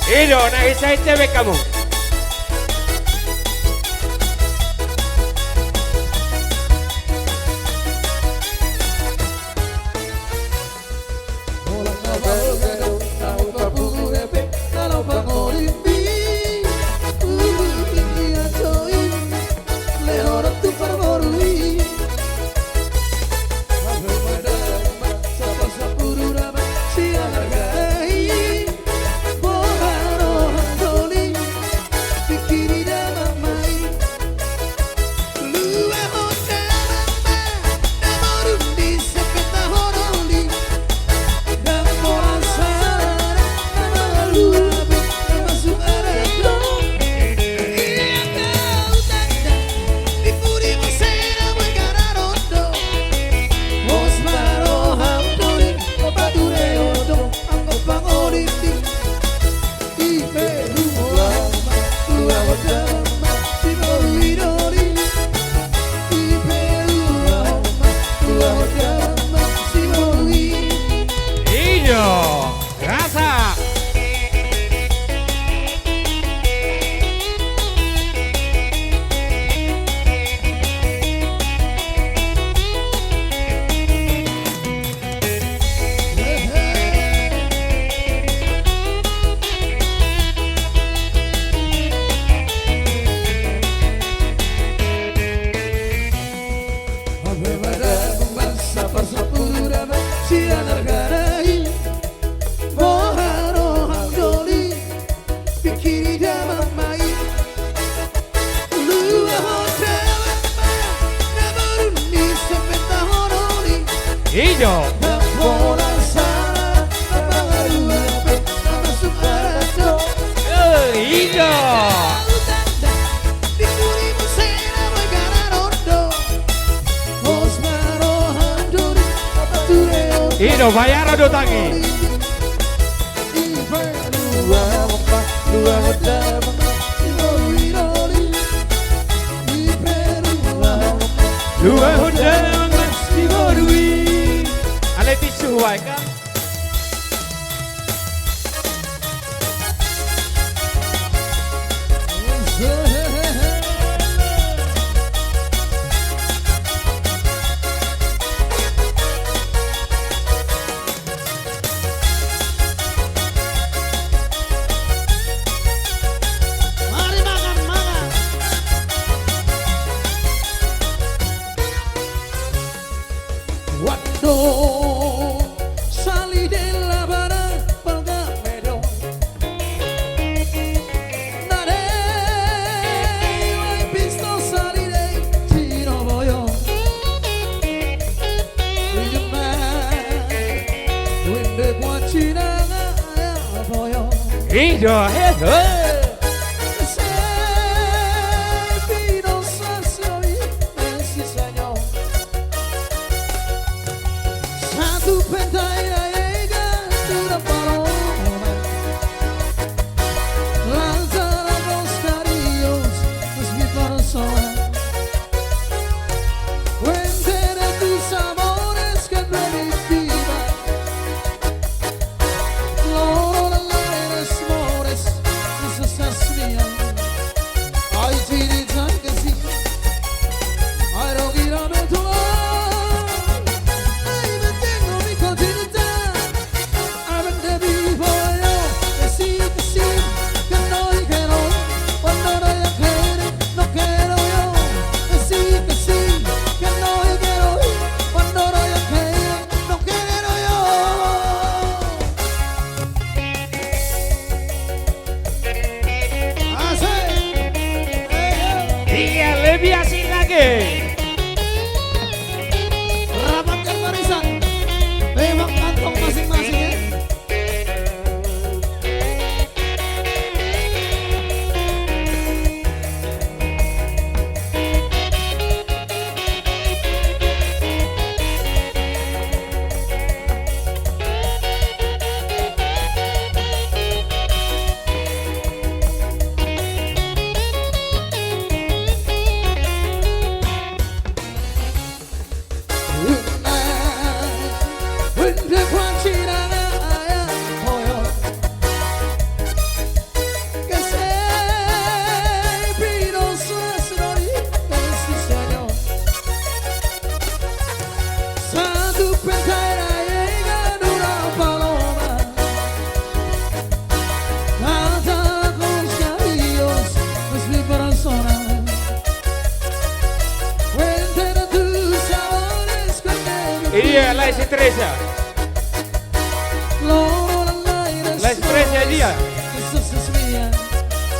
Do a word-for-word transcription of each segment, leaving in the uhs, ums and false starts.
I do, na hinsa-hinsa be hamu. I do. Eh, i do. I do, bayaran do tangi. Alai tisu bae kan. Mari mangan, mangan. Wando sali de labana palga medo. Ido, he, he. Satu pentai na ega tu da paloma. Lanzar a dos carios, mas mi persona. Wente de tus amores que no eres viva. Loro la la eres mores, tus estás mía. Ai, tini tan que sí. Ai, rogi la beto. Ai, me tengo mi continente. Lae si Teresia. Lae si Teresia dia.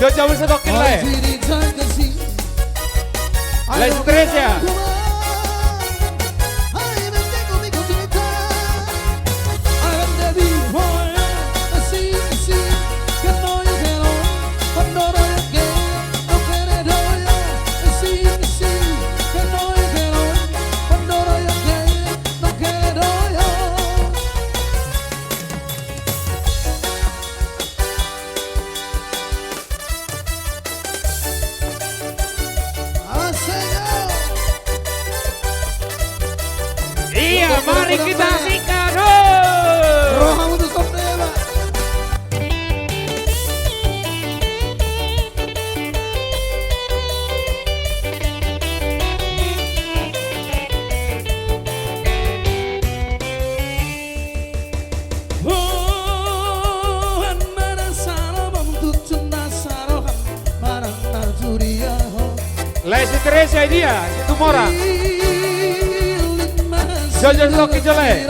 Jojabel satongkin lae. Lae si Teresia. Ia, mari kita saksikan, ho! Rohamu tu songon dia, Pak. Lae si Teresia dia, Situmorang. Jojo, jojo, jojo, lae.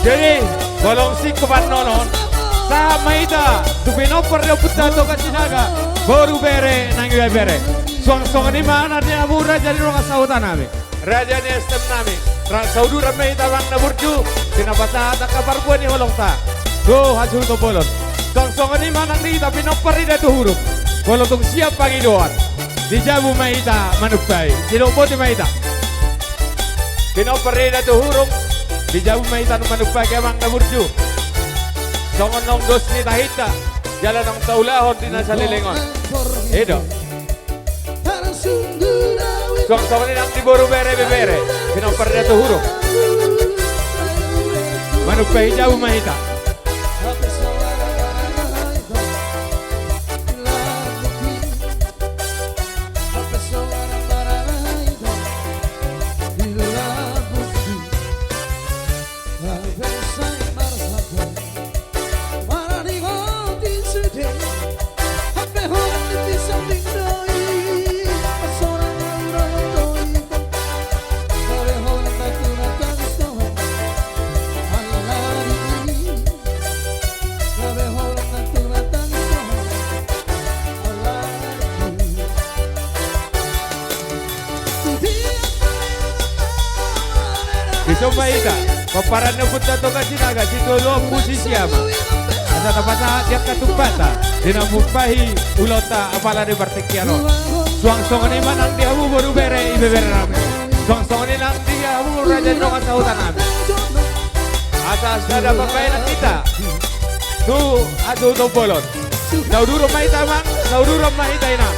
Jadi, molo singkop annon on, sahat ma hita tu pinompar ni ompunta Toga Sinaga, boru, bere nang ibebere. Suang songon i ma, na di na mura, jadi dongan sahuta nami, raja ni S T M nami, rap sauduran ma hita, amang na burju, di na pasahat angka parbue ni holongta tu hasuhuton bolon. Suang songon i ma nang di hita pinompar ni Datu Hurung, molo tung siap pangidoan, di jabu ma hita manumpai. Sidok boti ma hita. Pinompar ni Datu Hurung, di jabu ma hita manumpai, amang na burju. Songon naung dos ni tahinta, jala naung taulahon di na saleleng on. I do. Suang songon i nang di boru bere ibebere, pinompar na tu hurung. Manumpahi jabu ma hita. Dison ma hita, pomparan ni ompunta Toga Sinaga, situan Ompu Sisiama. Asa tapasahat di angka tumpakta, di na manumpahi ulaonta apala di partingkian on. Suang songon i ma nang di hamu boru bere ibebere nami. Suang songon i nang di hamu raja ni dongan sahuta nami. Asa sada pambahenan hita tu hasuhuton bolon. Sauduron ma hita amang, sauduron ma hita inang.